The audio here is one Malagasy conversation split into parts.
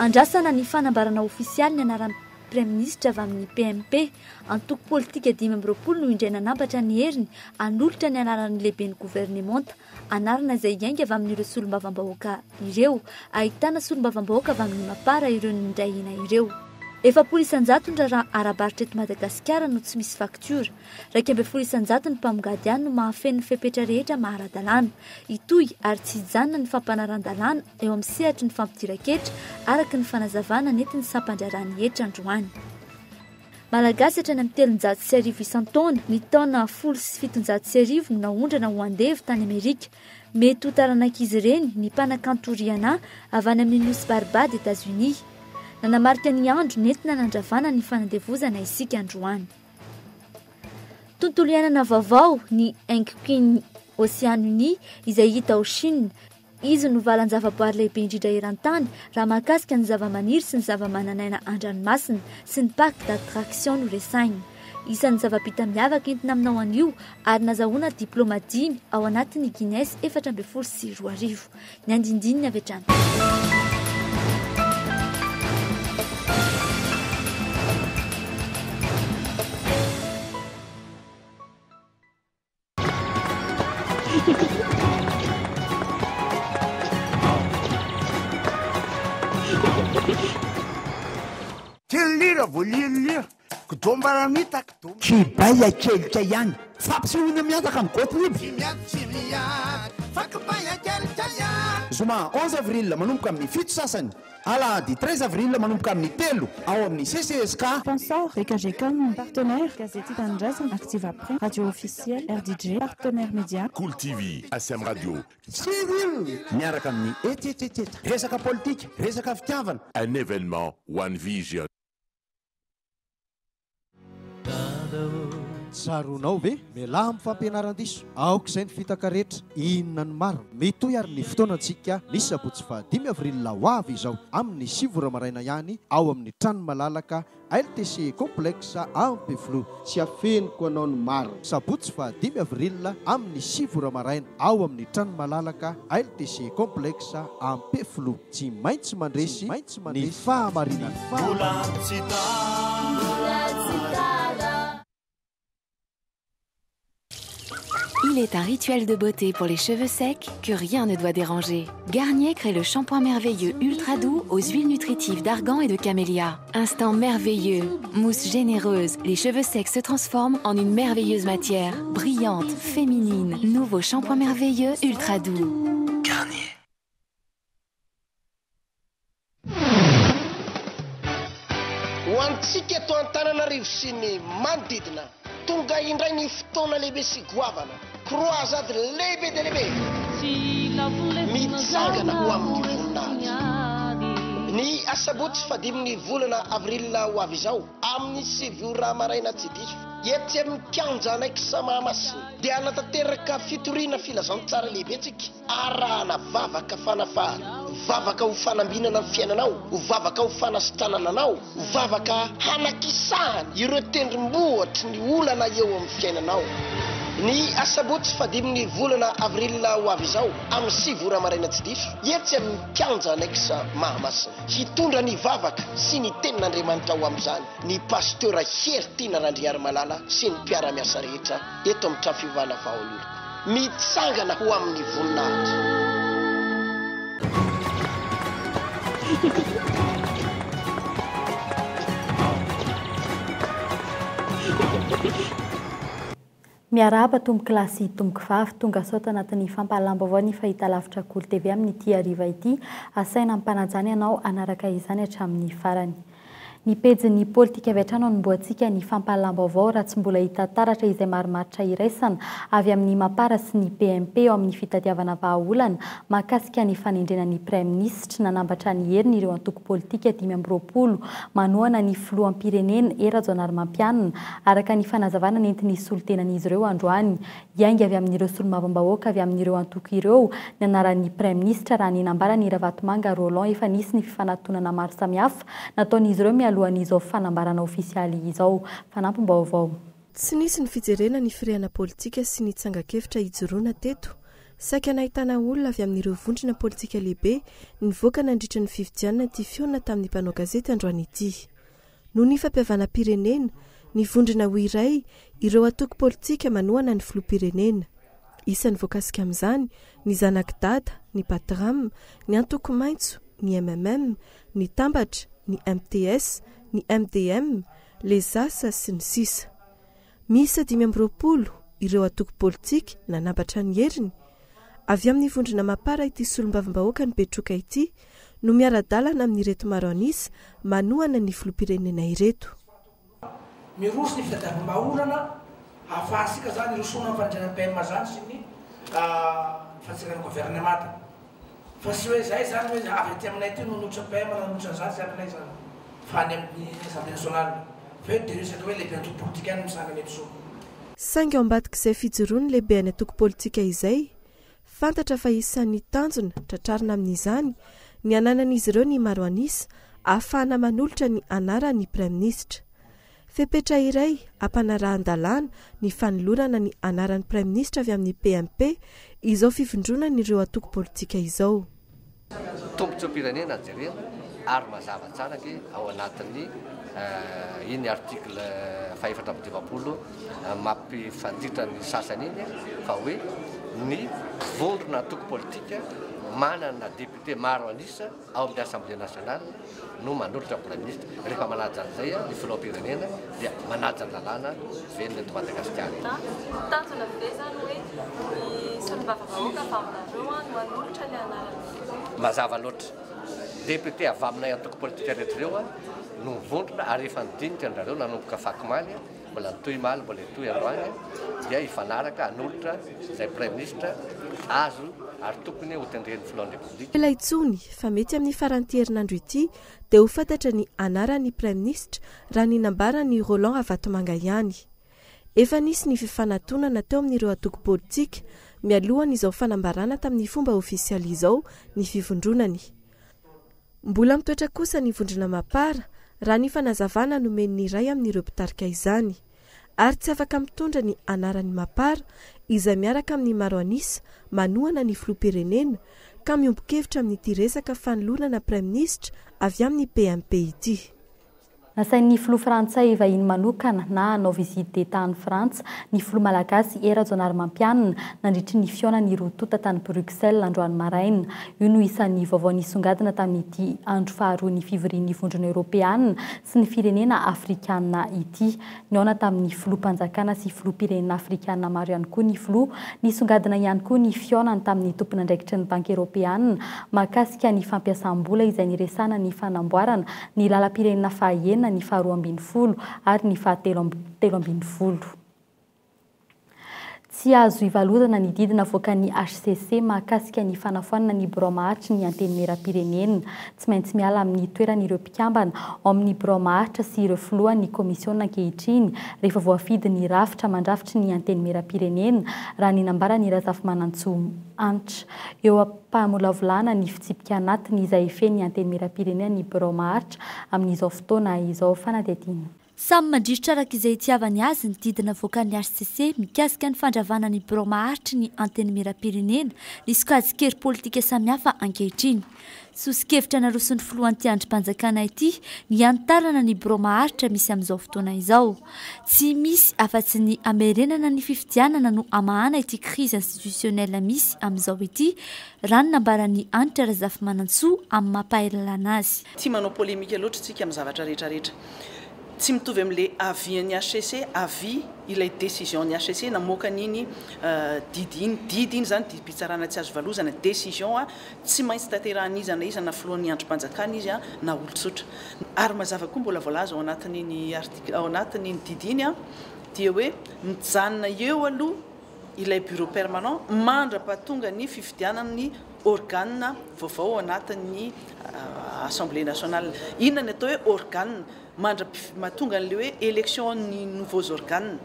Andrasana ny fanambarana ofisialy ny anaran'ny Praiminisitra avy amin'ny PMP. Antoko politika 25 no indray nanambatra ny heriny hanolotra ny anaran'ny lehiben'ny governemanta, anarana izay hiainga avy amin'ireo solombavambahoaka ireo. Ahitana solombavambahoaka avy amin'ny Mapar ireo nindray hina ireo. 40% ny raharaha ara-barotra eto Madagasikara no tsy misy faktiora. 11% ny mpamongady ihany no mahafeno ny fepetra rehetra maha ara-dalàna. Hitohy ary tsy hijanona ny fampanaran-dalàna eo amin'ny sehatry ny fampidiran-ketra, araka ny fanazavana nentin'ny sampan-draharahan'ny hetra androany. Malagasy hatrany amin'ny 1300 isan-taona, ny taona 1710 no naondrana ho andevo tany Amerika. Mety ho taranak'izy ireny ny mpanakanto Rihanna avy any amin'ny nosy Barbade Etazonia. Nanamarika ny andro nentina nandravana ny fanandevozana isika androany. Tontolo iainana vaovao ny Hengqin Ocean Uni izay hita ao Chine. Izy no valan-javaboary lehibe indrindra eran-tany raha mahakasika ny zavamaniry sy ny zavamananaina an-dranomasina sy ny parc d'attraction no resahina. Isan'ny zava-bita miavaka entina aminao anio ary nazahoana diplaoma dimy ao anatin'ny Guinness 2014. Ny andindininy avy hatrany. Kibay akelika ihany. Fampisehoana miavaka amin'ny Goatlib. Zoma 11 avril manomboka amin'ny fito sasany, alahady 13 avril manomboka amin'ny telo ao amin'ny CCSK. Sponsor, BKGcom, Partenaire, Gazety Tanindrazana, Activa Print, Radio Officielle, RDJ, Partenaire Média. Kolo TV, SM Radio. Cyril miaraka amin'ny etsetsetsetra. Resaka politika, resaka fitiavana. Un événement One Vision. Tsaroanao ve? Mialà amin'ny fampianaran-diso. Aoka izay ny fitaka rehetra. Inona no marina? Mitohy ary ny fotoanantsika ny sabotsy fahadimy avril ho avy izao amin'ny sivy ora maraina ihany ao amin'ny trano malalaka LTC Complexe Ampefiloha. Tsy afeniko anao ny marina. Sabotsy fahadimy avril amin'ny sivy ora maraina ao amin'ny trano malalaka LTC Complexe Ampefiloha. Tsy maintsy mandresy ny fahamarinana. Mbola tsy tara. Il est un rituel de beauté pour les cheveux secs que rien ne doit déranger. Garnier crée le shampoing merveilleux ultra doux aux huiles nutritives d'argan et de camélia. Instant merveilleux, mousse généreuse, les cheveux secs se transforment en une merveilleuse matière, brillante, féminine. Nouveau shampoing merveilleux ultra doux. Garnier. Ho antsika eto Antananarivo sy ny manodidina, tonga indray ny fotoana lehibe sy goavana, croisade lehibe dia lehibe, mitsangana ho amin'ny voninahitra. Ny asabotsy fahadimin'ny volana avril ho avy izao, amin'ny sivy ora maraina tsy diso, etsy amin'ny kianja Annexe Mahamasina, dia hanatanteraka fitoriana filazantsara lehibe tsika. Arahana vavaka fanafahana, vavaka ho fanambinana ny fiainanao, vavaka ho fanasitranana anao, vavaka hanakisahana ireo tendrombohitry ny olana eo amin'ny fiainanao. Ny asabotsy fahadimin'ny volana avril ho avy izao, amin'ny sivy ora maraina tsy diso, etsy amin'ny kianja Annexe Mahamasina. Hitondra ny vavaka sy ny tenin'Andriamanitra ho amin'izany ny Pasteur Hery Tiana Randriarimalala sy ny mpiara-miasa rehetra eto amin'ny Trano Fivavahana Vahaoloko. Mitsangana ho amin'ny voninahitra. Miarahaba tompoko lahy sy tompoko vavy, tonga soa ato anatin'ny fampahalalam-baovao ny fahitalavitra Kolo TV amin'ity hariva ity. Asaina amim-panajana ianao hanaraka izany hatramin'ny farany. Ny pejin'ny politika avy hatrany hanombohantsika ny fampahalalam-baovao raha tsy mbola hita taratra izay marimaritra iraisana avy amin'ny Mapar sy ny PMP eo amin'ny fitadiavana vahaolana mahakasika ny fanendrena ny Praiminisitra. Nanambatra ny heriny ireo antoko politika 25 manohana ny filoham-pirenena Hery Rajaonarimampianina araka ny fanazavana nentin'ny solontenan'izy ireo androany. Hiainga avy amin'ireo solombavambahoaka avy amin'ireo antoko ireo ny anaran'ny Praiminisitra raha ny nambaran'i Ravatomanga Roland efa nisy ny fifanatonana maro samihafa nataon'izy ireo mialohan'izao fanambarana ofisialy izao. Fanampim-baovao. Tsy nisy ny fijerena ny firehana politika sy ny tsangan-kevitra hijoroana teto. Saika nahitana olona avy amin'ireo vondrona politika lehibe nivoaka nandritra ny fifidianana ity fihaonana tamin'ny mpanao gazety androany ity. Noho ny fampihavanam-pirenena, nivondrona ho iray ireo antoko politika manohana ny filoham-pirenena. Isan'ny voakasika amin'izany ny Zanak'i Dada, ny Patram, ny Antoko Maitso, ny mmm, ny Tambatra, ny mts, ny mdm, Les As sy ny sisa. Miisa 25 ireo antoko politika nanambatra ny heriny. Avy amin'ny vondrona Mapar ity solombavambahoakan'i Betroka ity no miara-dalana amin'ireto maro an'isa manohana ny filoham-pirenena ireto. Miroso ny fitadiavam-bahaolana ahafahantsika izany hirosoana amin'ny fanendrena PM izany sy ny fantsakana governemanta. Fa tsy hoe izay izany hoe avy aty aminay aty no hanolotra PM na hanolotra an'izany tsy aminay izany fa any amin'ny Assemblée nationale. Fa eto dia resaka hoe lehibe antoko politika ihany no misangana eto izao. Saingy ao ambadik'izay fijoroan'ny lehiben'ny antoko politika izay, fantatra fa isan'ny tanjona tratrarina amin'izany ny hananan'izy ireo ny maro an'isa ahafahana manolotra ny anaran'ny praiminisitra. Fepetra iray hampanarahan-dalàna ny fanolorana ny anaran'ny praiminisitra avy amin'ny PMP izao fivondronan'ireo antoko politika izao. Tombontsoam-pirenena jerena ary mazava tsara ange ao anatin'ny iny article faha-54 mampifanditra ny sasany iny fa hoe ny vondrona antoko politika manana député maro an'isa ao amin'ny Assemblée nationale no manolotra ny Praiminisitra. Rehefa manaja an'izay ny Filoham-pirenena dia manaja ny lalàna velona eto Madagasikara. Tanjona ve izany hoe ny solombavambahoaka avy aminareo no hanolotra ilay anaran'ny filoha? Mazava loatra. Député avy aminay antoko politika rehetra ireo no mivondrona ary efa nidinika ry zareo nanomboka fakomaly. Mbola nitohy omaly, mbola hitohy androany dia hifanaraka hanolotra izay Praiminisitra azo ary tokony hotendren'ny Filohan'ny Repoblika. Ela intsony fa mety amin'ny faran'ity herinandro ity dia ho fantatra ny anaran'ny Praiminisitra raha ny nambaran'i Roland Ravatomanga ihany. Efa nisy ny fifanatonana teo amin'ireo antoko politika mialohan'izao fanambarana tamin'ny fomba ofisialy izao ny fivondronany. Mbola mitoetra kosa ny vondrona Mapar, raha ny fanazavana nomen'ny iray amin'ireo mpitarika izany. Ary tsy afaka mitondra ny anaran'ny Mapar, izay miaraka amin'ny maro an'isa manohana ny filoham-pirenena, ka miombon-kevitra amin'ity resaka fanolorana praiminisitra avy amin'ny PMP ity. Nasain'ny filoha frantsay hivahiny manokana na hanao visite d'Etat any Frantsa ny filoha malagasy Hery Rajaonarimampianina nandritry ny fihaonan'ny roa tonta tany Bruxelles androany maraina. Io no isan'ny vaovao nisongadina tamin'ity andro faharoan'ny fivorian'ny Vondrona Eoropeana sy ny firenena afrikanina ity. Nihaona tamin'ny filoham-panjakana sy filoham-pirenena afrikanina maro ihany koa ny filoha. Nisongadina ihany koa ny fihaonany tamin'ny tompon'andraikitry ny Banky Eoropeanina mahakasika ny fampiasam-bola izay niresahana ny fanamboarana ny lalam-pirenena fahaenina, ny faharoa ambinifolo ary ny fahatelo 13. Tsy azo ivalozana ny didy navoakan'ny hcc mahakasika ny fanafoanana ny birao maharitry ny Antenimierampirenena. Tsy maintsy miala amin'ny toerany ireo mpikambana ao amin'ny birao maharitra sy ireo filohan'ny kaomisiona ankehitriny rehefa voafidy ny rafitra mandrafitry ny Antenimierampirenena, raha ny nambaran'i Razafimanantsoa Hanitra. Eo am-pamolavolana ny fitsipika anatiny izay hifehy ny Antenimierampirenena ny birao maharitra amin'izao fotoana izao. Fanadihadiana. Samy mandrirotra araka izay itiavany azy ny didy navoakan'ny hcc mikasika ny fandravana ny birao maharitry ny Antenimierampirenena, ny sokajin-kery politika samihafa ankehitriny. Soso-kevitra naroson'ny filohan'ity andrim-panjakana ity ny hanitarana ny birao maharitra misy amin'izao fotoana izao. Tsy misy afa-tsy ny hamerenana ny fifidianana no hamahana ity crise institutionnelle misy amin'izao ity, raha ny nambaran'i Hanitra Razafimanantsoa amin'ny maha mpahay lalàna azy. Tia manao polémique loatra tsika amin'ny zavatra rehetra rehetra. Tsy mitovy amin'ilay avis-n'ny hcc, avis ilay décision-n'ny hcc namoaka an'iny didy iny. Didy iny izany, didim-pitsarana tsy azo valozana, décision tsy maintsy tanterahan'iza na iza na filohan'ny andrim-panjakana izy na olon-tsotra. Ary mazava koa mbola voalaza ao anatin'iny article, ao anatin'iny didy iny dia hoe mijanona eo aloha ilay bureau permanent mandra-pahatonga ny fifidianana ny organe vaovao ao anatin'ny Assemblée nationale. Inona ny atao hoe organe? Mandra-pahatonga an'ilay hoe élection ny nouveaux organes.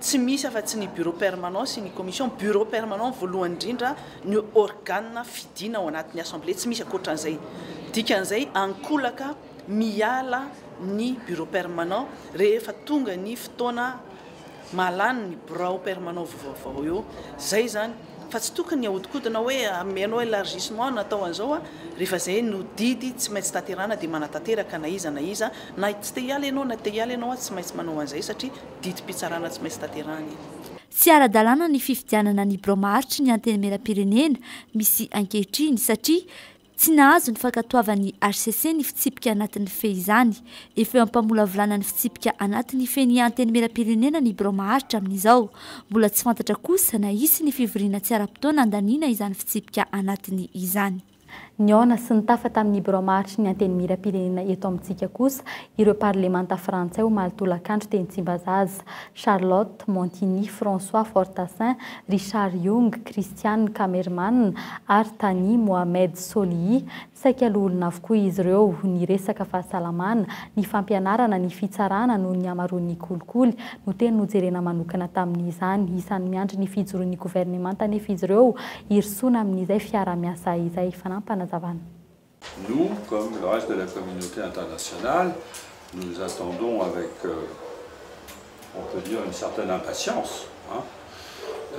Tsy misy afa-tsy ny bureau permanent sy ny commission. Bureau permanent voalohany indrindra ny organe fidiana ao anatin'ny Assemblée, tsy misy ankoatran'izay. Dikan'izay ankolaka miala ny bureau permanent rehefa tonga ny fotoana Mahalany ny birao permanent vaovao eo zay zany Fa tsy tokony ahodikodina hoe amenao élargissement natao an'izao a, rehefa izay no didy tsy maintsy tanterahana dia manatanteraka na iza na iza, na tsy te hiala ianao na te hiala ianao tsy maintsy manao an'izay satria didim-pitsarana tsy maintsy tanterahana iny. Tsy ara-dalàna ny fifidianana ny birao maharitry ny Antenimierampirenena misy ankehitriny satria Tsy nahazo ny fankatoavan'ny hcc ny fitsipika anatiny mifehy izany. Efa eo am-pamolavolana ny fitsipika anatiny hifehy ny Antenimierampirenena ny birao maharitra amin'izao. Mbola tsy fantatra kosa na hisy ny fivoriana tsy ara-potoana handaniana izany fitsipika anatiny izany. Nihaona sy nitafa tamin'ny birao maharitry ny Antenimierampirenena eto amintsika kosa ireo parlemanta frantsay omaly tolakandro teny Tsimbazaza. Charlotte Montigny, François Fortassin, Richard Yung, Christiane Kammermann ary Thani Mohamed Solihi. Saika loholona avokoa izy ireo. Ny resaka fahasalamana, ny fampianarana, ny fitsarana noho ny hamaroan'ny kolikoly no teny nojerena manokana tamin'izany. Isan'ny miandry ny fijoroan'ny governemanta anefa izy ireo hirosoana amin'izay fiaraha-miasa izay. Fanampinazavana. Nous, comme le reste de la communauté internationale, nous attendons avec, euh, on peut dire, une certaine impatience, hein,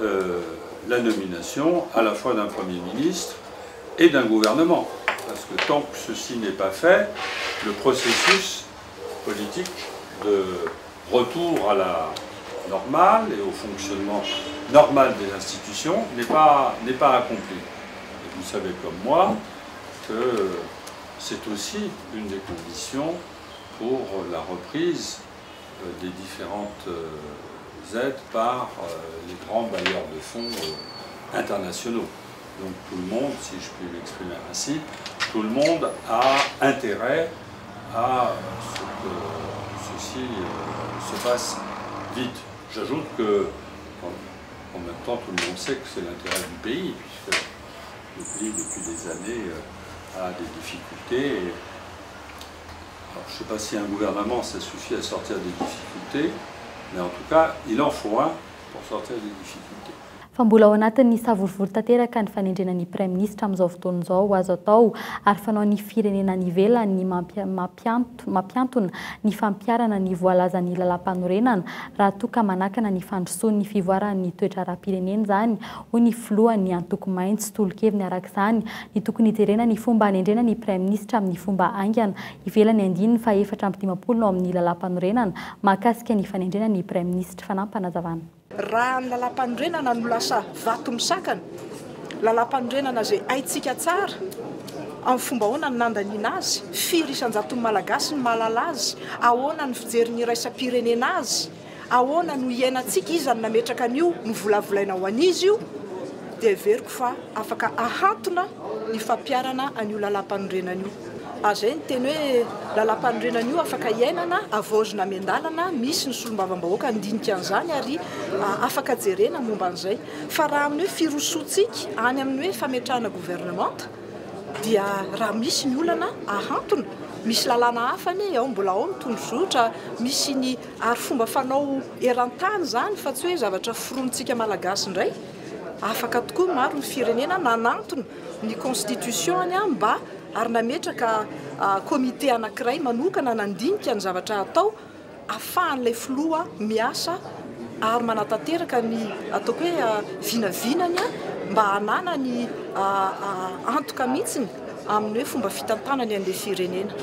euh, la nomination à la fois d'un Premier ministre et d'un gouvernement. Parce que tant que ceci n'est pas fait, le processus politique de retour à la normale et au fonctionnement normal des institutions n'est pas, pas accompli. Et vous savez comme moi que c'est aussi une des conditions pour la reprise euh, des différentes euh, aides par euh, les grands bailleurs de fonds internationaux. Donc tout le monde, si je puis m'exprimer ainsi, tout le monde a intérêt à ce que ceci se passe vite. J'ajoute que, en même temps, tout le monde sait que c'est l'intérêt du pays, puisque le pays, depuis des années, euh, a des difficultés. Alors, je ne sais pas si un gouvernement, ça suffit à sortir des difficultés, mais en tout cas, il en faut un pour sortir des difficultés. Fa mbola ao anatin'ny savorovoro tanteraka ny fanendrena ny Praiminisitra amin'izao fotoana izao. Azo atao ary fanaon'ny firenena any ivelany ny mampiantona ny fampiharana ny voalazan'ny lalàmpanorenana raha toa ka manakana ny fandrosoan'ny fivoaran'ny toe-draharaham-pirenena izany, hoy ny filohan'ny antoko Maitso. Tolo-keviny araka izany ny tokony hijerena ny fomba hanendrena ny Praiminisitra amin'ny fomba haingana ivelan'ny andininy faha-54 ao amin'ny lalàmpanorenana mahakasika ny fanendrena ny Praiminisitra. Fanampinazavana. Raha ny lalàmpanorenana no lasa vato misakana, lalàmpanorenana izay haintsika tsara amin'ny fomba ahoana no nandaniana azy, firy isan-jaton'ny Malagasy no mahalala azy, ahoana ny fijerin'ny iraisam-pirenena azy, ahoana no iainantsika, iza no nametraka an'io, novolavolaina ho an'iza io, dia heveriko fa afaka ahantona ny fampiharana an'io lalàmpanorenana io. Ary izay ny teny hoe lalàmpanorenana io afaka iainana, havaozina miandalana, misy ny solombavambahoaka handinika an'izany ary afaka jerena momba an'izay. Fa raha amin'ny hoe firosoantsika any amin'ny hoe fametrahana governemanta dia raha misy ny olana ahantona, misy lalàna hafa anie ao, mbola ao ny tondrozotra, misy ny ary fomba fanao eran-tany izany fa tsy hoe zavatra foronintsika Malagasy indray. Afaka tokoa maro ny firenena nanantona ny constitution-ny mba ary nametraka comité anankiray manokana nandinika ny zavatra hatao afahan'ilay filoha miasa ary manatanteraka ny ataoko hoe vinavinany mba hananany antoka mihitsiny amin'ny hoe fomba fitantanany an'ilay firenena.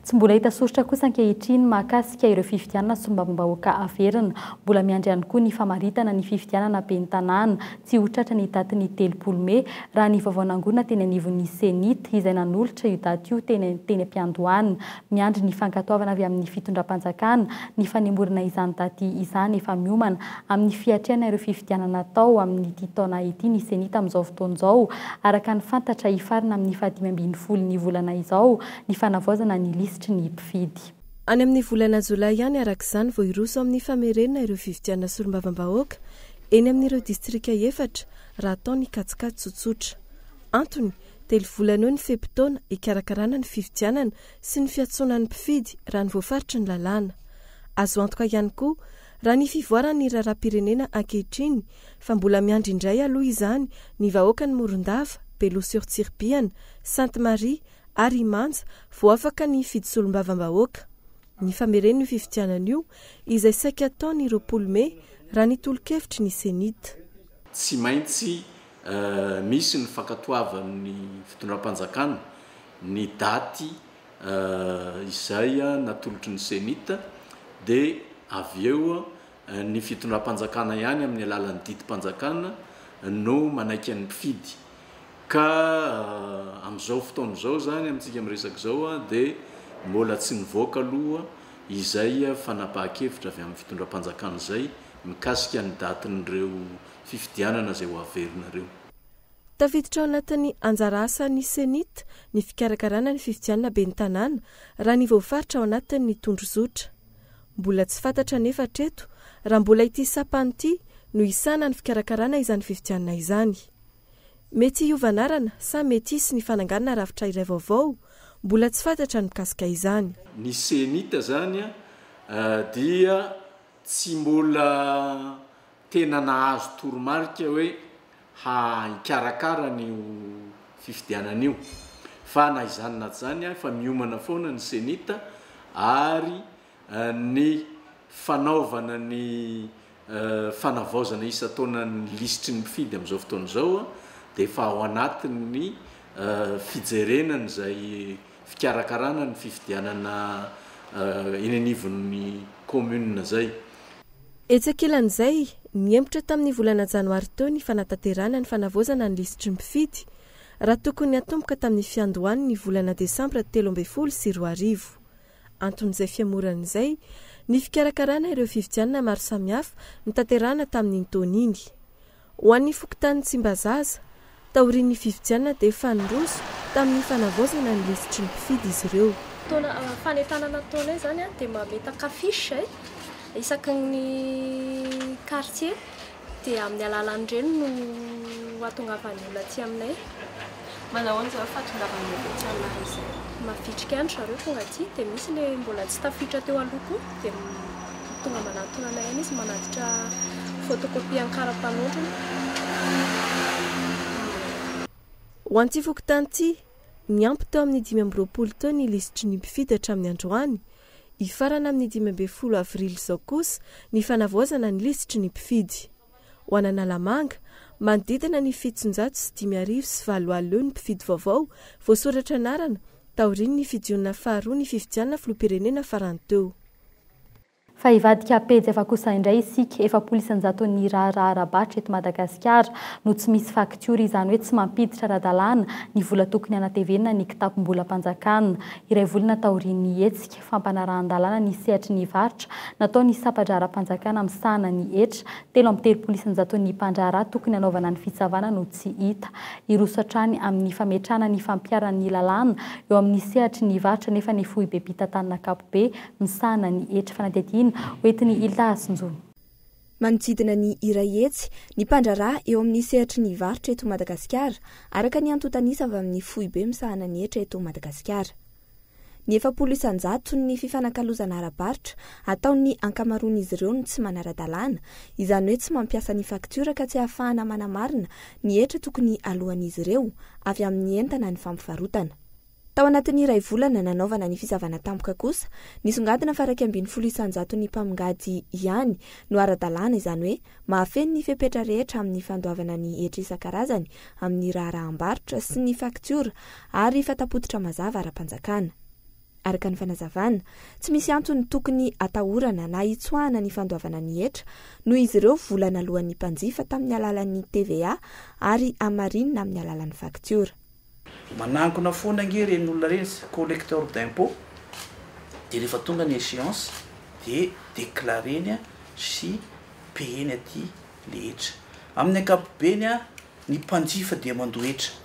Tsy mbola hita soritra kosa ankehitriny mahakasika ireo fifidianana solombavambahoaka averina. Mbola miandry ihany koa ny famaritana ny fifidianana ben'ny tanàna tsy ho tratra ny datin'ny 30 mey, raha ny vaovao nangonina teny anivon'ny Cenit, izay nanolotra io daty io teny teny am-piandohana. Miandry ny fankatoavana avy amin'ny fitondram-panjakana ny fanemorana izany daty izany. Efa miomana amin'ny fiatrehana ireo fifidianana atao amin'ity taona ity ny Cenit amin'izao fotoana izao. Araka ny fantatra, hifarana amin'ny fahadimy ambin'ny folo ny volana izao ny fanavaozana ny lisitry ny mpifidy. Any amin'ny volana jolay ihany araka izany vao hiroso amin'ny famerenana ireo fifidianana solombavambahoaka eny amin'ireo distrika efatra raha atao ny kajikajy tsotsotra. Antony, 3 volana eo ny fe-potoana hikarakarana ny fifidianana sy ny fiantsoana ny mpifidy raha ny voafaritry ny lalàna. Azo antoka ihany koa raha ny fivoaran'ny raharaham-pirenena ankehitriny fa mbola miandry indray aloha izany ny vahoakan'i Morondava, Beloha sur Tsiribihana, Sainte Marie ary Imanja vao afaka ny hifidy solombavambahoaka. Ny famerenana io fifidianana io izay saika hatao ny 20 mey raha ny tolo-kevitry ny Cenit. tsy maintsy misy ny fankatoavan'ny fitondram-panjakana ny daty izay natolotry ny Cenit dia avy eo ny fitondram-panjakana ihany amin'ny alalan'ny didim-panjakana no manaiky an'ny mpifidy. Ka amin'izao fotoana izao izany amintsika miresaka izao dia mbola tsy nivoaka aloha izay fanapahan-kevitra avy amin'ny fitondram-panjakana izay mikasika ny datin'ireo fifidianana izay ho averina ireo. Tafiditra ao anatin'ny anjara asan'ny Cenit ny fikarakarana ny fifidianana ben'ny tanàna, raha ny voafaritra ao anatin'ny tondrozotra. Mbola tsy fantatra anefa hatreto raha mbola ity sampana ity no hisahana ny fikarakarana izany fifidianana izany. Mety hiova anarana sa mety hisy ny fananganana rafitra iray vaovao? Mbola tsy fantatra ny mikasika izany. Ny Cenit izany dia tsy mbola tena nahazo toromarika hoe hikarakara an'io fifidianana io. Fa na izany na tsy izany, efa miomana foana ny Cenit ary ny fanaovana ny fanavaozana isan-taona ny lisitry ny mpifidy amin'izao fotoana izao dia efa ao anatin'ny fijerena an'izay fikarakarana ny fifidianana eny anivon'ny commune izay. Etsy ankilan'izay, nihemotra tamin'ny volana janoary teo ny fanatanterahana ny fanavaozana ny lisitry ny mpifidy, raha tokony hatomboka tamin'ny fiandohan'ny volana desambra 2013. Anton'izay fihemorana izay ny fikarakarana ireo fifidianana maro samihafa notanterahana tamin'iny taona iny. Ho an'ny fokontany Tsimbazaza, taorian'ny fifidianana dia efa niroso tamin'ny fanavaozana ny lisitry ny mpifidy izy ireo. Taona fanentanana ataonay izany dia mametaka affiche izay isaky ny quartier Dia amin'ny alalan'ireny no hahatongavan'ny olona aty aminay. Manao ahoana izao fahatongavan'ny olona aty aminareo izay? Mavitrika ihany ry zareo tonga aty, dia misy ilay mbola tsy tafiditra teo aloha koa dia tonga manatona anay ihany izy manatitra photocopie an'ny kara-panondrony. Ho an'ity fokontany ity, niampy teo amin'ny 25 teo ny lisitry ny mpifidy hatramin'ny androany. Hifarana amin'ny 15 avrily izao kosa ny fanavaozana ny lisitry ny mpifidy. Ho an'Analamanga, manodidina ny 58 780 eo ny mpifidy vaovao voasoratra anarana taorian'ny fidionana faharoa ny fifidianana filoham-pirenena farany teo. Fa hivadika pejy hafa kosa indray isika, 40 isan-jaton'ny raharaha ara-barotra eto Madagasikara no tsy misy faktiora, izany hoe tsy mampiditra ara-dalàna ny vola tokony hanatevenina ny kitapom-bolam-panjakana. Iray volana taorian'ny hetsika fampanarahan-dalàna ny sehatry ny varotra nataon'ny sampan-draharaham-panjakana misahana ny hetra, 33 isan-jaton'ny mpandraharaha tokony hanaovana ny fitsavana no tsy hita. Hiroso hatrany amin'ny fametrahana ny fampiharana ny lalàna eo amin'ny sehatry ny varotra anefa ny foibem-pitantanana ankapobe misahana ny hetra. Fanadihadiana hoentin'i Hilda Hasinjo. Manodidina ny 100 ny mpandraharaha eo amin'ny sehatry ny varotra eto Madagasikara, araka ny antontan'isa avy amin'ny foibe misahana ny hetra eto Madagasikara. Ny 40 isan-jaton'ny fifanakalozana ara-barotra ataon'ny ankamaroan'izy ireo no tsy manara-dalàna, izany hoe tsy mampiasa ny faktiora ka tsy ahafahana manamarina ny hetra tokony aloan'izy ireo avy amin'ny entana nifampivarotana. Tao anatin'ny iray volana nanaovana ny fisavana tampoka kosa, nisongadina fa 11 isan-jaton'ny mpamongady ihany no ara-dalàna, izany hoe mahafeno ny fepetra rehetra amin'ny fandoavana ny hetra isan-karazany amin'ny raharaham-barotra sy ny faktiora ary fata-pototra mazava ara-panjakana. Araka ny fanazavana, tsy misy antony tokony atahorana na hitsoahana ny fandoavana ny hetra noho izy ireo vola naloan'ny mpanjifa tamin'ny alalan'ny TVA ary hamarinina amin'ny alalan'ny faktiora. Manangona foana ange ireny olona ireny, collecteur d'impôt, dia rehefa tonga ny échéance dia déclarer-ny sy payer-ny aty le hetra. Amin'ny ankapobeny ny mpanjifa dia mandoa hetra.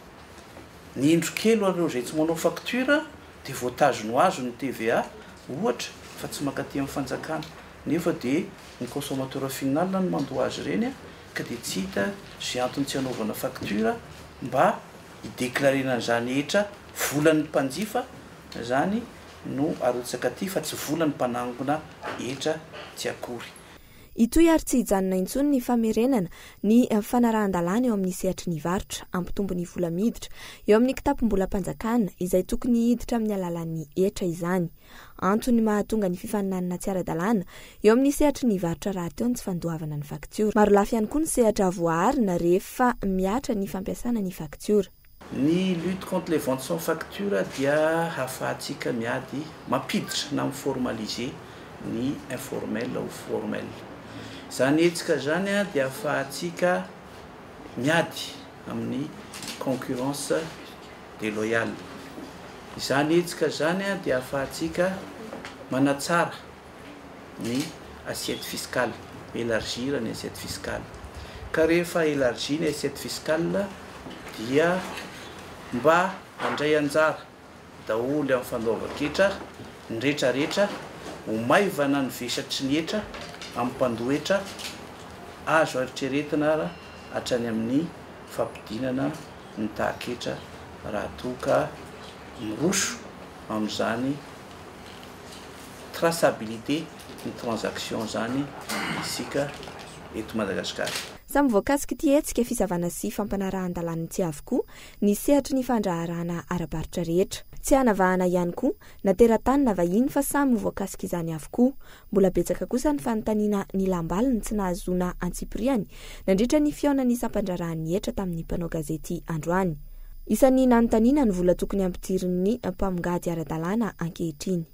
Ny indro kely ho an'ireo izay tsy manao facture dia voatazony ho azy ny TVA ohatra fa tsy mankaty amin'ny fanjakana. Nefa dia ny consommateur final no mandoa azy ireny ka dia tsy hita izay antony tsy hanaovana facture mba hi-declarer-na an'izany hetra volan'ny mpanjifa izany no arotsaka aty fa tsy volan'ny mpanangona hetra tsy akory. Hitohy ary tsy hijanona intsony ny famerenana ny fanarahan-dalàna eo amin'ny sehatry ny varotra, hampitombo ny vola miditra eo amin'ny kitapom-bolam-panjakana izay tokony hiditra amin'ny alalan'ny hetra izany. Antony mahatonga ny fifaninanana tsy ara-dalàna eo amin'ny sehatry ny varotra rahateo ny tsy fandoavana ny faktiora. Marolafy ihany koa ny sehatra voaarina rehefa mihatra ny fampiasana ny faktiora. Ny lutte contre les ventes sans facture dia hahafahantsika miady, mampiditra na mi-formaliser ny informel ho formel. Izany hetsika izany dia hahafahantsika miady amin'ny concurrence déloyale. Izany hetsika izany dia hahafahantsika manatsara ny assiette fiscale, mi-élargir ny assiette fiscale. Ka rehefa élargi ny assiette fiscale dia mba handray anjara daholo amin'ny fandoavan-ketra ny retraretra, ho maivana ny vesatry ny hetra amin'ny mpandoa hetra, azo eritreretina ara hatrany amin'ny fampidinana ny tahan-ketra raha toa ka miroso amin'izany traçabilité ny transaction zany isika eto Madagasikara. Samy voakasik'ity hetsika fisavana sy fampanarahan-dalàna ity avokoa ny sehatry ny fandraharahana ara-barotra rehetra. Tsy hanavahana ihany koa na teratany na vahiny fa samy ho voakasik'izany avokoa. Mbola betsaka kosa ny fanontaniana nilam-baliny tsy nahazoana antsipiriany nandritra ny fihaonan'ny sampandraharahan'ny hetra tamin'ny mpanao gazety androany. Isan'ny nanontaniana ny vola tokony hampidirin'ny mpamongady ara-dalàna ankehitriny.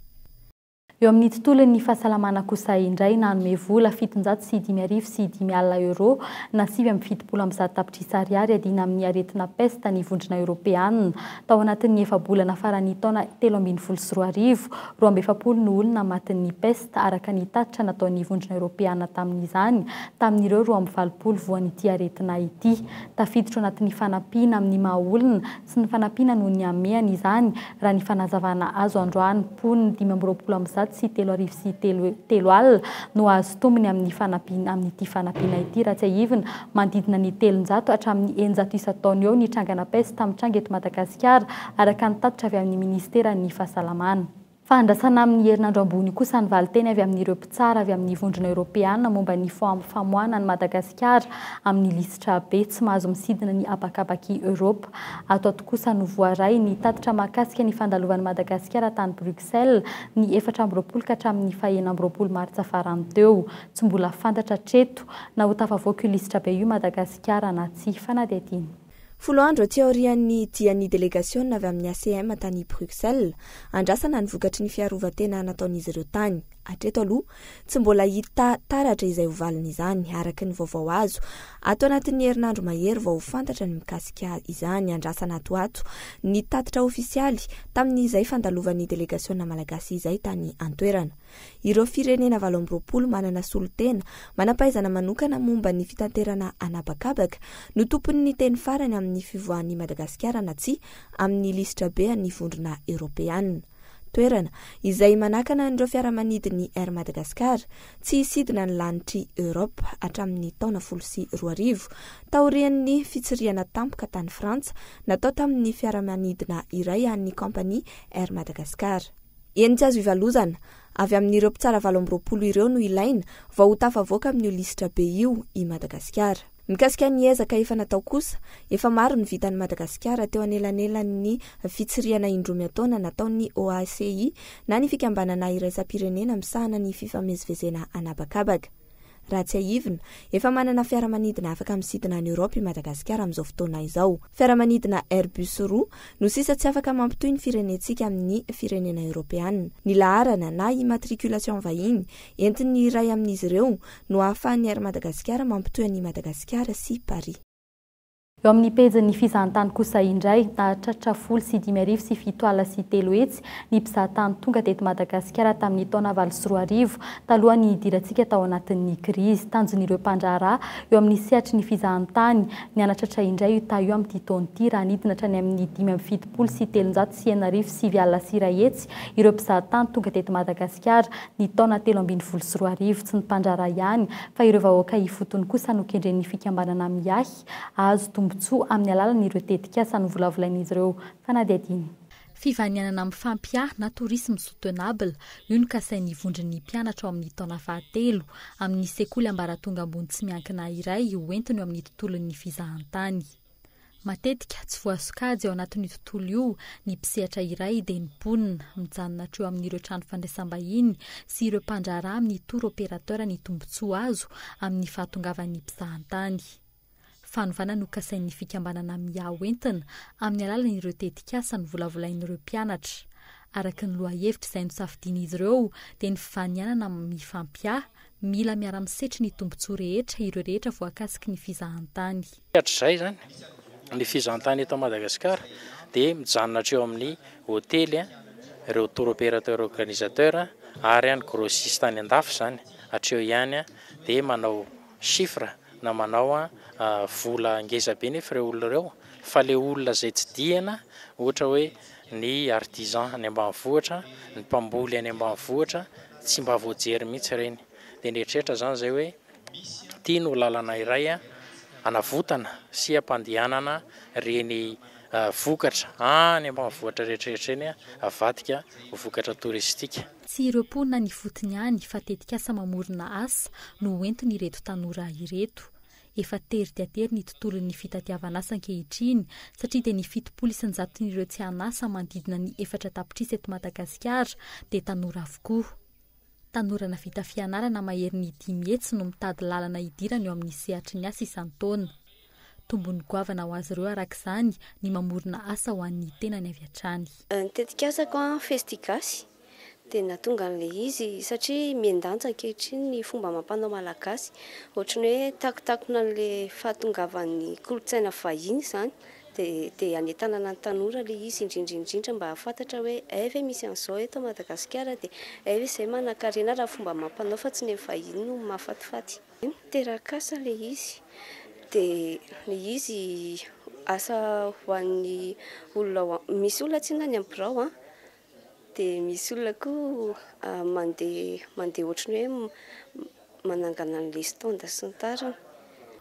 Eo amin'ny tontolon'ny fahasalamana kosa indray, nanome vola 50 705 euros na 179 tapitrisa ariary hiadiana amin'ny aretina pesta ny Vondrona Eoropeanina. Tao anatin'ny efa-bolana faran'ny taona 2013, 42 no olona matin'ny pesta, araka ny tatitra nataon'ny Vondrona Eoropeanina tamin'izany, tamin'ireo 82 voan'ity aretina ity. Tafiditra ao anatin'ny fanampiana amin'ny maha olona sy ny fanampiana noho ny hamehana izany, raha ny fanazavana azo androany. Mponina 325 303 no hahazo tombony amin'ny fanampiana amin'ity fanampiana ity. Raha tsiahivina, manodidina ny 300 hatramin'ny 600 isan-taona eo ny trangana pesta mitranga eto Madagasikara, araka ny tatitra avy amin'ny ministeran'ny fahasalamana. Fa andrasana amin'ny herinandro ambony kosa ny valinteny avy amin'ireo mpitsara avy amin'ny Vondrona Eoropeana momba ny famoahana an'i Madagasikara amin'ny lisitra be tsy mahazo misidina ny habakabak'i Eoropa. Ato ato kosa no voaray ny tatitra mahakasika ny fandalovan'i Madagasikara tany Bruxelles ny 24 ka hatramin'ny faha-26 martsa farany teo. Tsy mbola fantatra hatreto na ho tafavoaka io lisitra be io Madagasikara na tsia. Fanadihadiana. 10 andro aty aorian'ny dian'ny delegasiona avy amin'ny ACM tany Bruxelles, andrasana ny vokatry ny fiarovan-tena nataon'izy ireo tany. Hatreto aloha, tsy mbola hita taratra izay ho valin'izany, araka ny vaovao azo. Ato anatin'ny herinandro mahery vao ho fantatra ny mikasika izany. Andrasana ato ho ato ny tatitra ofisialy tamin'izay fandalovan'ny delegasiona malagasy izay tany an-toerana. Ireo firenena 28 manana solontena manam-pahaizana manokana momba ny fitanterana an'habakabaka no tompon'ny teny farany amin'ny fivoahan'i Madagasikara na tsia amin'ny lisitra be an'ny Vondrona Eoropeana. Toerana izay manakana an'ireo fiaramanidin'ny Air Madagascar tsy hisidina ny lanitr'i Europe hatramin'ny taona 2010 taorian'ny fitsirihana tampoka tany Frantsa natao tamin'ny fiaramanidina iray an'ny kaompania Air Madagascar. Eny tsy azo ivalozana. Avy amin'ireo mpitsara 28 ireo no ilaina vao ho tafavoaka amin'io lisitra be io i Madagasikara. Mikasika ny ezaka efa natao kosa, efa maro ny vitan'i Madagasikara teo anelanelan'ny fitsirihana indroa miataona nataon'ny OACI na ny fikambanana iraisam-pirenena misahana ny fifamezivezena an'habakabaka. Raha tsiahivina, efa manana fiaramanidina afaka misidina any Europe i Madagasikara amin'izao fotoana izao. Fiaramanidina Airbus roa no sisa tsy afaka mampitohy ny firenentsika amin'ny firenena eoropeanina. Ny laharana na immatriculation vahiny entin'ny iray amin'izy ireo no ahafahan'ny Air Madagasikara mampitohy an'i Madagasikara sy Paris. Eo amin'ny pejin'ny fizahantany kosa indray, nahatratra 310 710 ny mpizahatany tonga teto Madagasikara tamin'ny taona 2008, talohan'ny nidirantsika tao anatin'ny krizy. Tanjon'ireo mpandraharaha eo amin'ny sehatry ny fizahantany ny hanatratra indray io taha io amin'ity taona ity, raha nidina hatrany amin'ny 375 901 ireo mpizahatany tonga teto Madagasikara ny taona 2013. Tsy ny mpandraharaha ihany fa ireo vahoaka ifotony kosa no kendren'ny fikambanana miahy hahazo tombontsoa amin'ny alalan'ireo tetikasa novolavolain'izy ireo. Fanadihadiana. Fivahinianana mifampiahy na tourisme soutenable, io no kasain'ny vondron'ny mpianatra ao amin'ny taona fahatelo amin'ny sekoly ambaratonga ambony tsy miankina iray hoentiny eo amin'ny tontolon'ny fizahantany. Matetika, tsy voasokajy ao anatin'io tontolo io ny mpisehatra iray dia ny mponina, mijanona hatreo amin'ireo trano fandraisam-bahiny sy ireo mpandraharaha amin'ny tour opérateur ny tombontsoa azo amin'ny fahatongavan'ny mpizahantany. Fanovana no kasain'ny fikambanana Mia hoentina amin'ny alalan'ireo tetikasa novolavolain'ireo mpianatra. Araka ny lohahevitra izay nosafidian'izy ireo dia ny fivanianana mifampiahy, mila miara-misetry ny tombontsoa rehetra ireo rehetra voakasiky ny fizahantany. Hatrizay izany, ny fizahantany eto Madagasikara dia mijanona hatreo amin'ny hotely, ireo tour opérateur organisateur ary ny grossiste any andafy izany, hatreo ihany dia manao chiffre na manao vola ngeza be nefa ireo olona ireo fa le olona izay tsidihana ohatra hoe ny artisan any ambanivohitra, ny mpamboly any ambanivohitra tsy mba voajery mihitsy ireny. Dia nieritreritra izany izay hoe ity no lalana iray hanavotana sy hampandehanana ireny vokatra any ambanivohitra rehetrarehetra ireny avadika ho vokatra touristique. Tsy ireo mponina any ifotony ihany fa tetikasa mamorona asa no hoentin'ireto tanora ireto. Efa tery dia tery ny tontolon'ny fitadiavana asa ankehitriny satria dia ny 70 isan-jaton'ireo tsy an'asa manodidina ny 4 tapitrisa eto Madagasikara dia tanora avokoa. Tanora navita fianarana maherin'ny 500 no mitady lalana hidirana eo amin'ny sehatry ny asa isan-taona. Tombony goavana ho azy ireo araka izany ny mamorona asa ho an'ny tenany avy hatrany. Ny tetikasako an, Festigasy, dia nahatonga an'ilay izy satria mihen-danja ankehitriny ny fomba amam-panao malagasy. Ohatran'ny hoe takotakona an'ilay fahatongavan'ny kolontsaina vahiny izany dia dia hanentanana ny tanora ilay izy indrindra indrindra mba hahafantatra hoe hay ve misy an'izao eto Madagasikara dia hay ve izay manankarena raha fomba amam-panao fa tsy ny vahiny no mahafatifaty. Miteraka asa ilay izy dia ilay izy asa ho an'ny olona misy olona tsinona any amin'ny birao an. Dia misy olona koa mandeha mandeha ohatran'ny hoe manangana an'ilay stand sy ny tariny.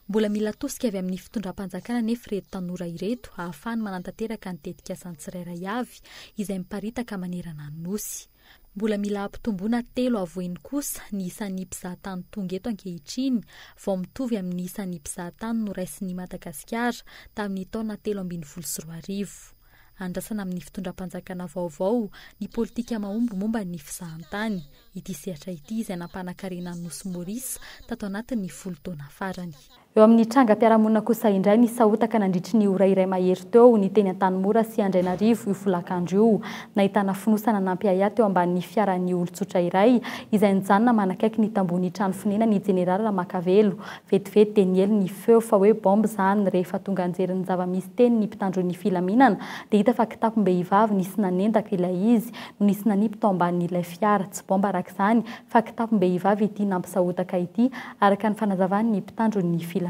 Mbola mila tosika avy amin'ny fitondram-panjakana anefa ireto tanora ireto ahafahany manatanteraka ny tetikasany tsirairay avy izay miparitaka manerana ny Nosy. Mbola mila ampitomboina telo avo heny kosa ny isan'ny mpizahatany tonga eto ankehitriny vao mitovy amin'ny isan'ny mpizahatany noraisin'i Madagasikara tamin'ny taona 2013. Andrasana amin'ny fitondram-panjakana vaovao ny politika mahomby momba ny fizahantany. Ity sehatra ity izay nampanakarena ny Nosy Maurice tato anatin'ny folo taona farany. Eo amin'ny trangam-piarahamonina kosa indray, nisahotaka nandritry ny ora iray mahery teo ny teny Antanimora sy Andrainarivo io folakandro io. Nahitana fonosana nampiahiahy teo ambanin'ny fiaran'ny olon-tsotra iray izay nijanona manakaiky ny tambohon'ny trano fonenan'ny jeneraly Ramakavelo. Vetivety dia niely ny feo fa hoe bombe izany. Rehefa tonga nijery ny zava-misy teny ny mpitandro ny filaminana dia hita fa kitapom-behivavy nisy nanendaka ilay izy no nisy nanipy tao ambanin'ilay fiara. Tsy bomba araka izany fa kitapom-behivavy ity nampisahotaka ity araka ny fanazavan'ny mpitandro ny filaminana.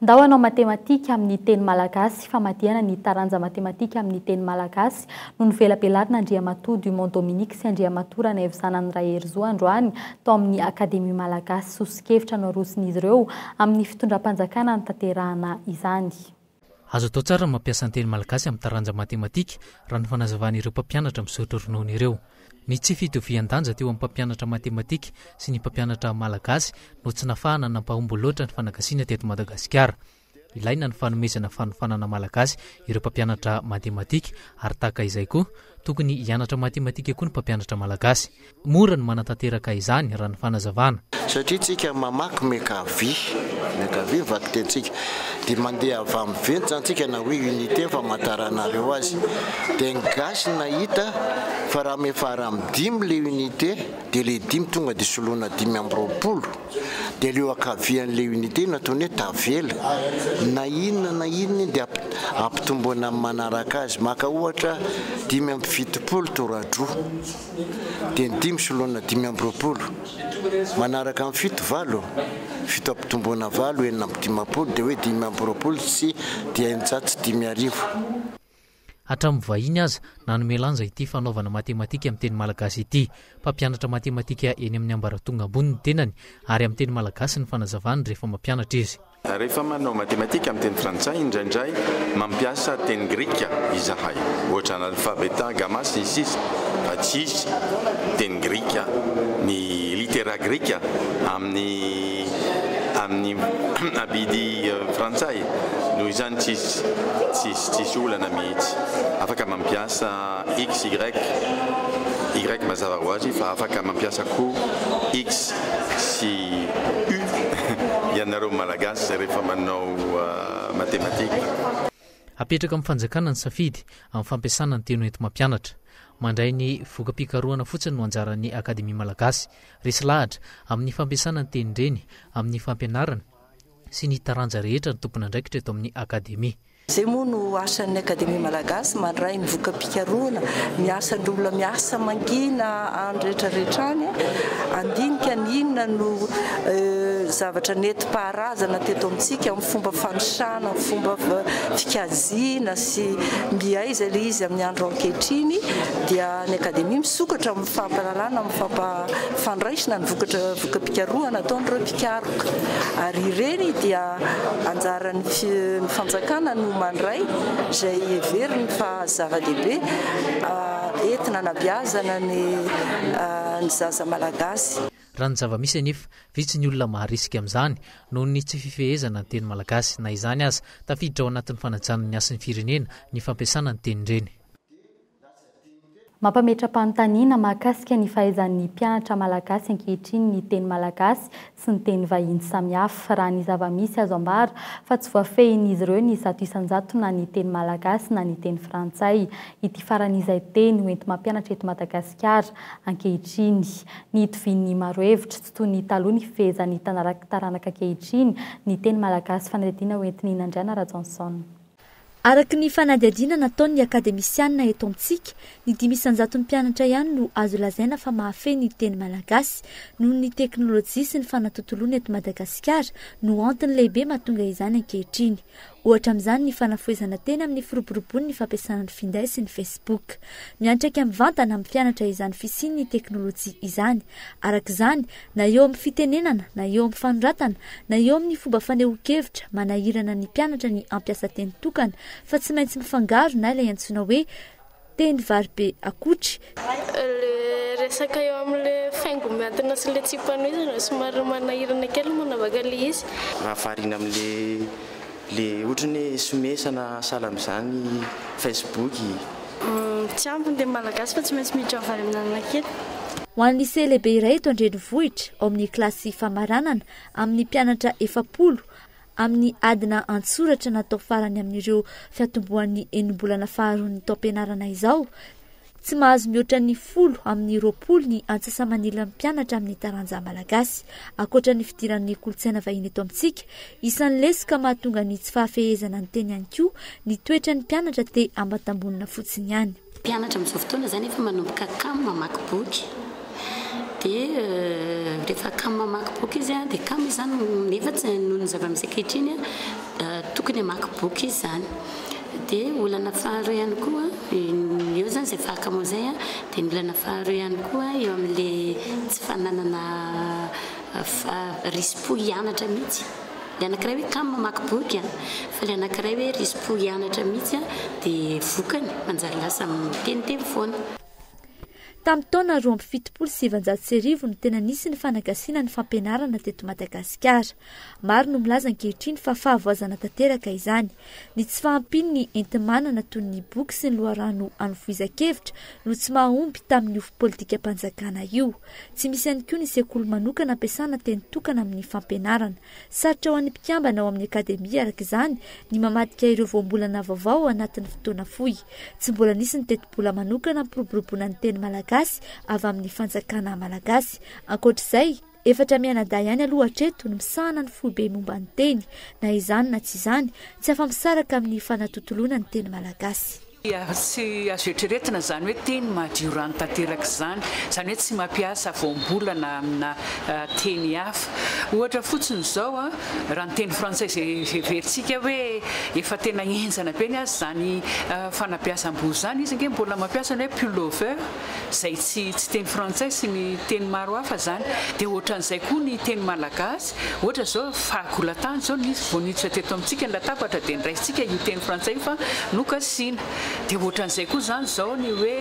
Ndao hanao matematika amin'ny teny malagasy, famadihana ny taranja matematika amin'ny teny malagasy no novelabelarin' Andriamatoa Dumont Dominique sy Andriamatoa Ranaivozanany Raherizo androany tao amin'ny Akademia Malagasy. Soso-kevitra noroson'izy ireo amin'ny fitondram-panjakana hanatanterahana izany. Azo atao tsara ny mampiasa ny teny malagasy amin'ny taranja matematika, raha ny fanazavan'ireo mpampianatra misotro ronono ireo. Ny tsy fitovian-danja teo amin'ny mpampianatra matematika sy ny mpampianatra malagasy no tsy nafahana nampahomby loatra ny fanagasiana teto Madagasikara. Ilaina ny fanomezana fanofanana malagasy ireo mpampianatra matematika ary tahaka izay koa, tokony hianatra matematika koa ny mpampianatra malagasy. Mora ny manatanteraka izany raha ny fanazavana. Satria tsika mamaky miankavia, miankavia ny vakitentsika, dia mandeha avy amin'ny venty zany tsika na hoe unité ny famantaranareo azy. Dia ny gasy nahita fa raha miafara amin'ny dimy le unité dia le dimy tonga dia soloina 25, dia aleo ankavian'le unité no ataony hoe tavela. Na inona na inona iny dia ampitomboina amin'ny manaraka azy. Maka ohatra 75 toradroa. Dia ny dimy soloina 25. Manaraka ny fito, valo. Fito ampitomboina valo, 56, dia hoe 625. Hatramin'ny vahiny aza nanome lanja ity fanaovana matematika amin'ny teny malagasy ity. Mpampianatra matematika eny amin'ny ambaratonga ambony ny tenany ary amin'ny teny malagasy ny fanazavany rehefa mampianatra izy. Rehefa manao matematika amin'ny teny frantsay, indraindray mampiasa teny grika izahay, ohatra ny alpha, beta, gamma, sy ny sisa Fa tsisy teny grika, ny litera grika amin'ny amin'ny abidy frantsay. Noho izany tsisy tsisy tsisy olana mihitsy. Afaka mampiasa x, y, y mazava ho azy fa afaka mampiasa koa x sy u ianareo Malagasy rehefa manao matematika. Apetraka amin'ny fanjakana ny safidy amin'ny fampiasana ny teny hoenti-mampianatra. Mandray ny voka-pikarohana fotsiny no anjaran'ny Akademia Malagasy. Resy lahatra amin'ny fampiasana ny tenin-dreny amin'ny fampianarana sy ny taranja rehetra ny tompon'andraikitra eto amin'ny Akademia. Izay moa no asan'ny Akademia Malagasy, mandray ny voka-pikarohana, ny asan'ireo olona miasa mangina any rehetra rehetra any, handinika ny inona no zavatra nentim-paharazana teto amintsika amin'ny fomba fanisana, amin'ny fomba fikajiana sy mby aiza ilay izy amin'ny andro ankehitriny, dia ny Akademia misokatra amin'ny fampahalalana, amin'ny fampa-fandraisana ny vokatra voka-pikarohana ataon'ireo mpikaroka ary ireny dia Anjaran'ny ny fanjakana no mandray izay heveriny fa zava-dehibe entina anabeazana ny ny zaza malagasy. Raha ny zava-misy anefa, vitsy ny olona maharisika amin'izany noho ny tsy fifehezana ny teny malagasy. Na izany aza, tafiditra ao anatin'ny fanajana ny hasin'ny firenena ny fampiasana ny tenin-dreny. Mampametra-panontaniana mahakasika ny fahaizan'ny mpianatra malagasy ankehitriny ny teny malagasy sy ny teny vahiny samihafa. Raha ny zava-misy azo ambara fa tsy voafehin'izy ireo ny 100% na ny teny malagasy na ny teny frantsay. Ity farany izay teny hoenti-mampianatra eto Madagasikara ankehitriny. Ny itovian'ny maro hevitra, tsy toy ny taloha ny fifehezan'ny taranaka ankehitriny ny teny malagasy fanadihadiana hoentin'i Nandriana Rajaonson. Araka ny fanadihadiana nataon'ny akademisianina eto amintsika, ny 5 isan-jaton'ny mpianatra ihany no azo lazaina fa mahafehy ny teny malagasy. Noho ny teknolojia sy ny fanatontoloana eto Madagasikara no antony lehibe mahatonga izany ankehitriny. Ohatra amin'izany ny fanafohezana teny amin'ny firoborobon'ny fampiasana ny finday sy ny Facebook. Miantraika mivantana amin'ny mpianatra izany fisian'ny teknolojia izany. Araka izany, na eo amin'ny fitenenana, na eo amin'ny fanoratana, na eo amin'ny fomba fanehoan-kevitra, manahirana ny mpianatra ny hampiasa teny tokana, fa tsy maintsy mifangaro na ilay antsoina hoe teny vary be akotry. Le resaka eo amin'le faingo mihantona sy le tsipanohizana somary manahirana kely ny manavaka le izy. Raha variana amin'le le ohatran'ny hoe somesa na sahala amin'izany Facebook. Tsy ampy ny teny malagasy fa tsy maintsy miditra amin'ny vary amin'anana kely. Ho an'ny lycée lehibe iray eto an-drenivohitra, ao amin'ny kilasy famaranana, amin'ny mpianatra 40, amin'ny adina an-tsoratra natao farany amin'ireo fiatombohan'ny enim-bolana faharoan'ny taom-pianarana izao, Tsy mahazo mihoatra ny folo amin'ny 20 ny antsasa-manilan'ny mpianatra amin'ny taranja malagasy. Ankoatra ny fidiran'ny kolontsaina vahiny eto amintsika, isan'ny lesoka mahatonga ny tsy fahafehezana ny teny ihany koa ny toetran'ny mpianatra te hambatambonina fotsiny ihany. Mpianatra amin'izao fotoana izany efa manomboka kamo mamaky boky. Dia rehefa kamo mamaky boky izy dia kamo izy izany nefa tsy noho ny zava-misy ankehitriny tokony hamaky boky izy izany. Dia olana faharoa ihany koa, eo izany izay fahakamoana izay an, dia ny olana faharoa ihany koa eo amin'ilay tsy fananana risi-po hianatra mihitsy. Ilay anankiray hoe kamo mamaky boky an, fa ilay anankiray hoe risi-po hianatra mihitsy an, dia vokany manjary lasa miteniteny foana. Tamin'ny taona 1972 no tena nisy ny fanagasiana ny fampianarana teto Madagasikara. Maro no milaza ankehitriny fa fahavoazana tanteraka izany. Ny tsy fahampian'ny enti-manana toy ny boky sy ny loharano hanofoizan-kevitra no tsy mahomby tamin'io politikam-panjakana io. Tsy misy ihany koa ny sekoly manokana ampiasana teny tokana amin'ny fampianarana. Sarotra ho an'ny mpikambana ao amin'ny Akademia, araka izany, ny mamadika ireo voambolana vaovao ao anatin'ny fotoana fohy. Tsy mbola nisy ny tetibola manokana hampiroboroboana ny teny malagasy avy amin'ny fanjakana malagasy. Ankoatra izay, efatra mianadahy ihany aloha hatreto no misahana ny foibe momba ny teny. Na izany na tsy izany, tsy afa-misaraka amin'ny fanatontoloana ny teny malagasy. Tsy azo eritreretina izany hoe teny madio rano tanteraka izany, izany hoe tsy mampiasa voambolana amina teny hafa. Ohatra fotsiny izao, raha ny teny frantsay izay heverintsika hoe efa tena henjana be ny azy izany fanabeazam-boho izany, izy ange mbola mampiasa ny hoe pullover izay tsy tsy teny frantsay sy ny teny maro hafa izany. Dia ohatran'izay koa ny teny malagasy, ohatra izao fahagolatany izao nisy vao niditra teto amintsika ny latabatra dia niraisintsika io teny frantsay io fa nokasihina. Dia ohatran'izay koa izany izao ny hoe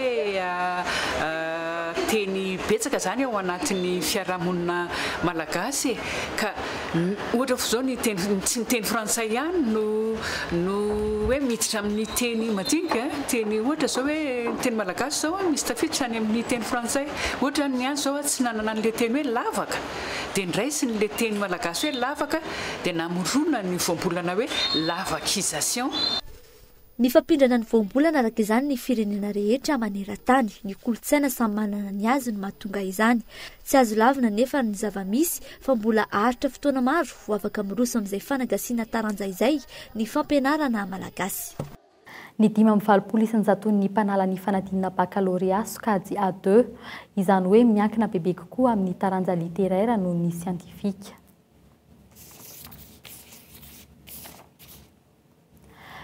teny betsaka izany ao anatin'ny fiarahamonina malagasy e! Ka ohatra fotsiny izao ny teny, tsy ny teny frantsay ihany no no hoe miditra amin'ny teny madinika, teny ohatra izao hoe ny teny malagasy izao misy tafiditra any amin'ny teny frantsay. Ohatra ny ahy izao tsy nanana an'ilay teny hoe lavaka dia noraisiny ilay teny malagasy hoe lavaka dia namorona ny voambolana hoe lavakisation. Nifampindrana ny voambolana araka izany ny firenena rehetra maneran-tany. Ny kolontsaina samy manana ny azy no mahatonga izany. Tsy azo lavina anefa ny zava-misy fa mbola haharitra fotoana maro vao afaka miroso amin'izay fanagasiana taranja izay ny fampianarana malagasy. Ny 85 isan-jaton'ny mpanala ny fanadinana bakalorea sokajy A2, izany hoe miankina bebe kokoa amin'ny taranja literaire noho ny siantifika.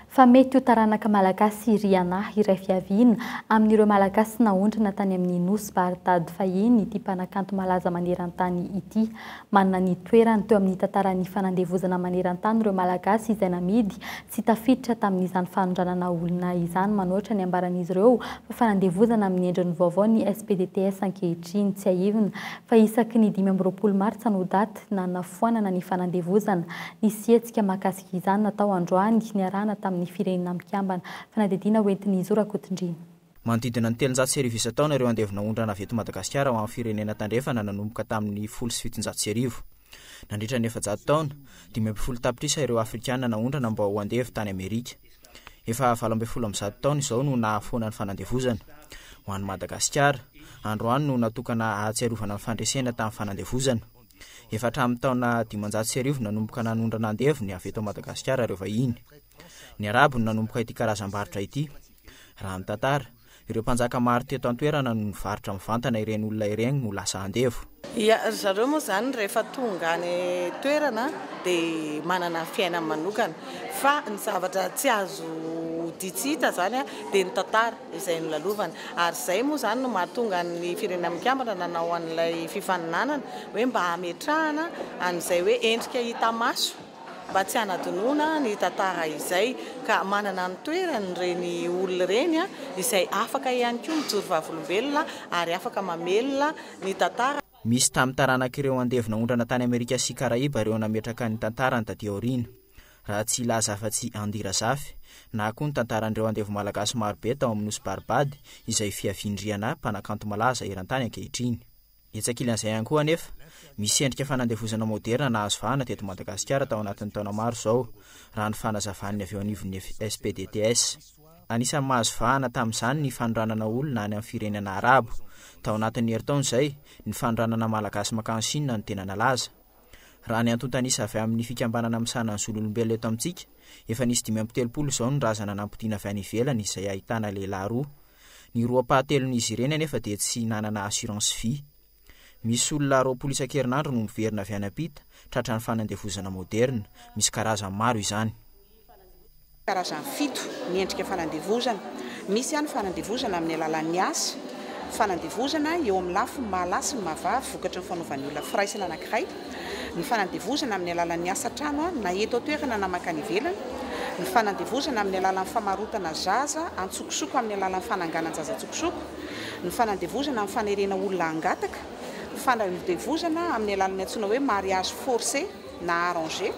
Fa mety ho taranaka Malagasy Riana iray fiaviana amin'ireo Malagasy naondrana tany amin'ny Nosy Bardad fahiny ity mpanakanto malaza maneran-tany ity. Manana ny toerany teo amin'ny tantaran'ny fanandevozana maneran-tany ireo Malagasy izay namidy tsy tafiditra tamin'izany fanondranana olona izany manoatra ny ambaran'izy ireo fa fanandevozana amin'ny endriny vaovao ny SPDTS ankehitriny. Tsiahivina fa isaky ny 25 martsa no daty nanafoanana ny fanandevozana. Nisy hetsika mahakasika izany natao androany, niarahana tamin'ny Firenena Mikambana. Fanadihadiana hoentin'i Zo Rakotondriana. Manodidina ny 1300 isan-taona ireo andevo naondrana avy eto Madagasikara ho amin'ny firenena tandrefana nanomboka tamin'ny 1710. Nandritra ny 400 taona, 15 tapitrisa ireo Afrikana naondrana mba ho andevo tany Amerika. Efa 118 taona izao no nahafoana ny fanandevozana. Ho an'i Madagasikara, androany no natokana hahatsiarovana ny fandresena tamin'ny fanandevozana. Efa hatramin'ny taona 1500 nanomboka nanondrana andevo ny avy eto Madagasikara ireo vahiny. Ny Arabo no nanomboka ity karazam-barotra ity. Raha ny tantara, ireo mpanjaka maro teto an-toerana no nivarotra mivantana ireny olona ireny ho lasa andevo. Ia, ry zareo moa izany rehefa tonga any toerana dia manana ny fiainany manokana. Fa ny zavatra tsy azo odian-tsy hita izany dia ny tantara izay nolalovana. Ary izay moa izany no mahatonga ny Firenena Mikambana nanao an'ilay fifaninanana hoe mba hametrahana an'izay hoe endrika hita maso mba tsy hanadinoana ny tantara izay ka manana ny toerany ireny olona ireny izay afaka ihany koa mijoro vavolombelona ary afaka mamelona ny tantara. Misy tamin'ny taranak'ireo andevo naondrana tany Amerika sy Karaiba ireo nametraka ny tantarany taty aoriana, raha tsy hilaza afa-tsy Andy Razafy, na koa ny tantaran'ireo andevo malagasy marobe tao amin'ny nosy Barbade izay fiavian'i Rihanna, mpanakanto malaza eran-tany ankehitriny. Etsy ankilan'izay ihany koa anefa, misy endrika fanandevozana maoderina nahazo vahana teto Madagasikara tao anatin'ny taona maro izao, raha ny fanazavan'ny avy eo anivon'ny SPDTS. Anisan'ny mahazo vahana tamin'izany ny fanondranana olona any amin'ny firenena arabo. Tao anatin'ny herintaona izay, ny fanondranana malagasy mankany Chine no tena nalaza. Raha ny antontan'isa avy amin'ny fikambanana misahana ny zon'olombelona eto amintsika, efa nisy 35 izao ny razana nampodiana avy any ivelany izay ahitana lehilahy roa. Ny roa ampahatelon'izy ireny anefa dia tsy nanana assurance vie. Misy olona 20 isan-kerinandro no miverina avy any ampita, tratran'ny fanandevozana moderina. Misy karazany maro izany. Karazany fito ny endrika fanandevozana. Misy ny fanandevozana amin'ny alalan'ny asa, fanandevozana eo amin'ny lafiny maha lahy sy ny maha vavy vokatry ny fanaovan'ny olona firaisana anankiray, ny fanandevozana amin'ny alalan'ny asa an-trano na eto an-toerana na mankany ivelany, ny fanandevozana amin'ny alalan'ny famarotana zaza an-tsokosoko amin'ny alalan'ny fananganan-jaza an-tsokosoko, ny fanandevozana amin'ny fanerena olona hangataka, ny fanandevozana amin'ny alalan'ny antsoina hoe mariage forcé na arrangé,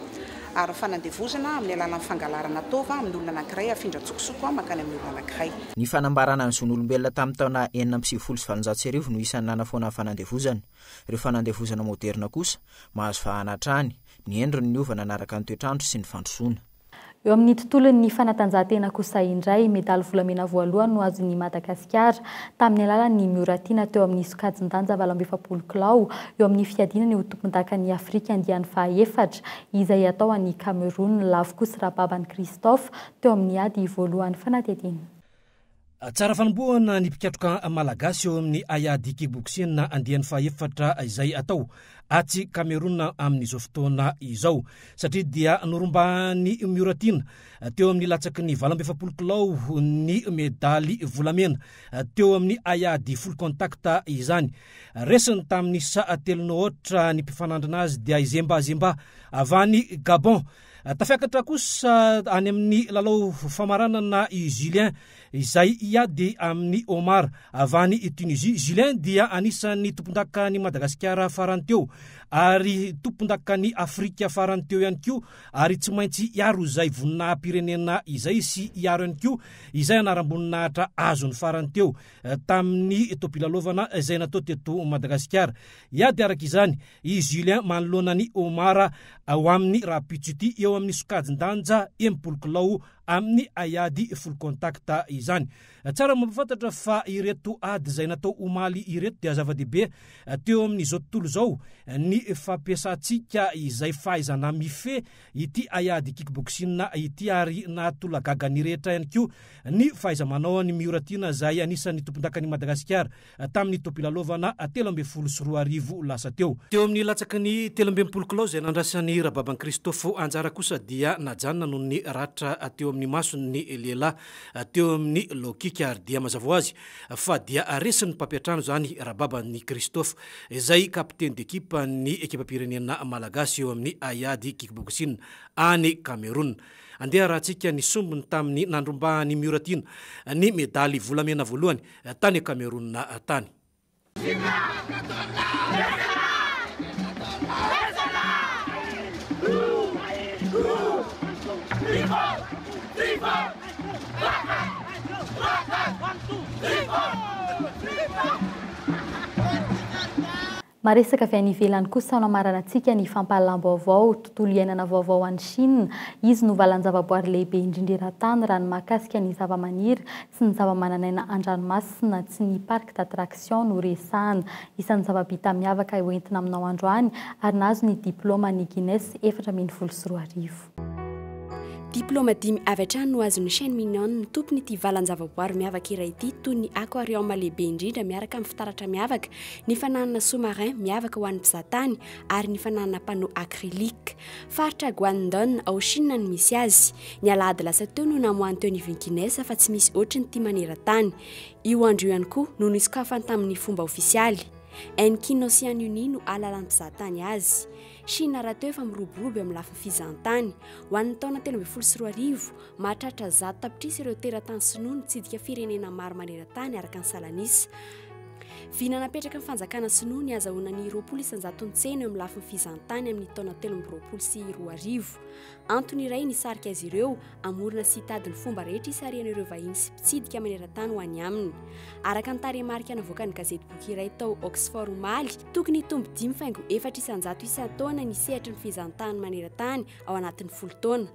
ary ny fanandevozana amin'ny alalan'ny fangalarana taova amin'ny olona anankiray afindra an-tsokosoko mankany amin'ny olona anankiray. Ny fanambarana ny zon'olombelona tamin'ny taona 1996 no isan'ny nanafoana ny fanandevozana. Ireo fanandevozana maoderina kosa, mahazo vahana hatrany, ny endriny niova nanaraka ny toetr'andro sy ny fandrosoana. Eo amin'ny tontolon'ny fanatanjahantena kosa indray, medaly volamena voalohany no azon'i Madagasikara, tamin'ny alalan'ny Mioratiana teo amin'ny sokajin-danja 48 kilao, eo amin'ny fiadiana ny ho tompondakan'i Afrika andiany fahaefatra, izay hatao any Cameroun. Lavo kosa Rababany Christophe, teo amin'ny ady voalohany fanadihadiana. Tsara fanombohana ny mpikatroka malagasy eo amin'ny haiady kickboxing andiany fahaefatra izay atao atsy Cameroun amin'izao fotoana izao satria dia norombahan'i Mioratiana teo amin'ny latsaky ny 48 kilao ny medaly volamena teo amin'ny haiady full contact izany. Resiny tamin'ny isa telo no aotra ny mpifanandrina azy dia i Zemba Zemba avy any Gabon. Tafiakatra kosa any amin'ny lalao famaranana i Julien izay hiady amin'i Omar avy any Tunisie. Julien dia anisan'ny tompondakan'i Madagasikara farany teo ary tompondakan'i Afrika farany teo ihany koa ary tsy maintsy hiaro izay voninahim-pirenena izay sy hiaro ihany koa izay anaram-boninahitra azony farany teo tamin'ny taom-pilalaovana izay natao teto Madagasikara. Hiady araka izany i Julien manoloana an'i Omar ho amin'ny rahampitso ity eo amin'ny sokajin-danja 60 kilao amin'ny haiady full contact izany. Tsara mampahafantatra fa ireto ady izay natao omaly ireto dia zava-dehibe teo amin'izao tontolo izao ny fampiasantsika izay fahaizana mifehy ity haiady kickboxing ity ary nahatolagaga ny rehetra ihany koa ny fahaiza-manao an'i Mioratiana izay anisan'ny tompondakan'i Madagasikara tamin'ny taom-pilalaovana 2013 lasa teo. Teo amin'ny latsaky ny 63 kilao izay nandraisan'i Rababan'i Christophe anjara kosa dia najanona noho ny ratra teo amin'ny masony ny lehilahy teo amin'ny low kick ary dia mazava ho azy fa dia resin'ny mpampiantrano izany Rababan'i Christophe izay kapiteny d'équipe ny ekipam-pirenena malagasy eo amin'ny haiady kickboxing any Cameroun. Andeha arahantsika ny sombiny tamin'ny nandrombahan'i Mioratiana ny medaly volamena voalohany tany Cameroun tany. Maresaka avy any ivelany kosa no hamaranantsika ny fampahalalam-baovao, tontolo iainana vaovao any Chine. Izy no valan-javaboary lehibe indrindra eran-tany raha ny mahakasika ny zavamaniry sy ny zavamananaina an-dranomasina tsy ny parc d'attraction no resahana. Isan'ny zava-bita miavaka hoentina aminao androany ary nahazo ny diplaoman'ny Guinness 2014. Diplaoma dimy avy hatrany no azon'i Shen Mignon, tompon'ity valan-javaboary miavaka iray ity, toy ny aquarium lehibe indrindra miaraka amin'ny fitaratra miavaka, ny fananana sous-marin miavaka ho an'ny mpizahatany ary ny fananana panneau acrylique. Faritra Guangdong ao Chine no misy azy. Ny alahady lasa teo no namoahan'ny teo anivon'ny Guinness fa tsy misy ohatry ny ity maneran-tany. Io andro io ihany koa no nisokafany tamin'ny fomba ofisialy. Enkin Ocean Uni no ahalalan'ny mpizahatany azy. Shina rahateo efa miroborobo eo amin'ny lafiny fizahantany. Ho an'ny taona 2013, mahatratra 100 tapitrisa ireo teratany sinoa nitsidika firenena maro maneran-tany araka ny salan'isa. Vina napetraky ny fanjakana sinoa ny hazahoana ny 20 isan-jaton'ny tsena eo amin'ny lafiny fizahantany amin'ny taona 2023. Antony iray nisarika azy ireo hamorona sy hitady ny fomba rehetra hisarihana ireo vahiny sy mpitsidika maneran-tany ho any aminy. Araka ny tarehimarika navoakan'ny gazetiboky iray tao Oxford omaly, tokony hitombo 5,4% isan-taona ny sehatry ny fizahantany maneran-tany ao anatin'ny folo taona.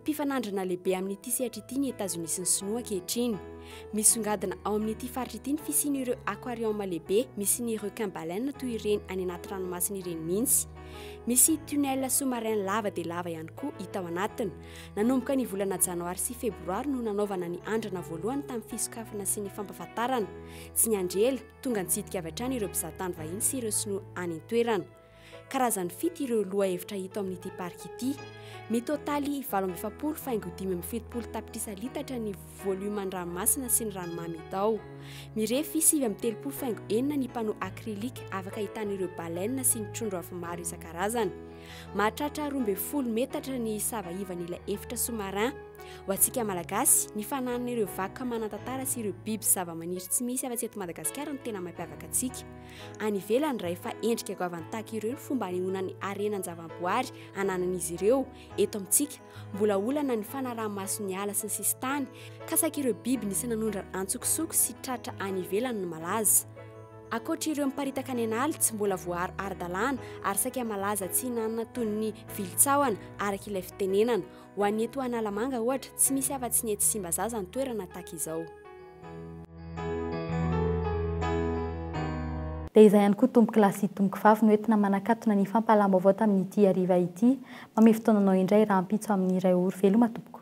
Mpifanandrina lehibe amin'ity sehatra ity ny Etazonia sy ny Sinoa ankehitriny. Misongadina ao amin'ity faritra ity ny fisian'ireo aquarium lehibe misy ny requin baleine toy ireny any anaty ranomasina ireny mihitsy. Misy tunnel sous-marin lava dia lava ihany koa hita ao anatiny. Nanomboka ny volana janoary sy febroary no nanaovana ny andrana voalohany tamin'ny fisokafana sy ny fampahafantarana. Tsy niandry ela, tonga nitsidika avy hatrany ireo mpizahatany vahiny sy ireo sinoa any an-toerana. Karazany fito ireo lohahevitra hita ao amin'ity parc ity. Mitotaly 48 faingo 75 tapitrisa litatra ny volume-n'ny-ranomasina sy ny ranomamy hita ao. Mirefy 39 faingo enina ny panneau acrylique afaka ahitana ireo baleine sy ny trondro avy maro isan-karazany. Mahatratra 12 metatra ny sava ivan'ilay efitra sous-marin. Ho antsika Malagasy, ny fananana ireo vakoka manan-tantara sy ireo biby sy zava-maniry tsy misy afa-tsy eto Madagasikara no tena mampiavaka antsika. Any ivelany, raha efa endrika goavana tahaka ireo ny fomba anehoana ny harenan-javaboary ananan'izy ireo, eto amintsika, mbola olana ny fanaraha-maso ny ala sy ny sisintany, ka saika ireo biby nisy nanondrana antsokosoko sy tratra any ivelany no malaza. Ankoatra ireo miparitaka any an'ala tsy mbola voaaro ara-dalàna ary saika malaza tsy hinanana toy ny vilin-tsahona araka ilay fitenenana. Ho an'ny eto Analamanga ohatra, tsy misy afa-tsy ny etsy Tsimbazaza ny toerana tahaka izao. Dia izay ihany koa tompokolahy sy tompokovavy no entina manakatona ny fampahalam-baovao tamin'ity hariva ity. Mamehy fotoana anao indray rahampitso amin'ny iray ora. Veloma tompoko.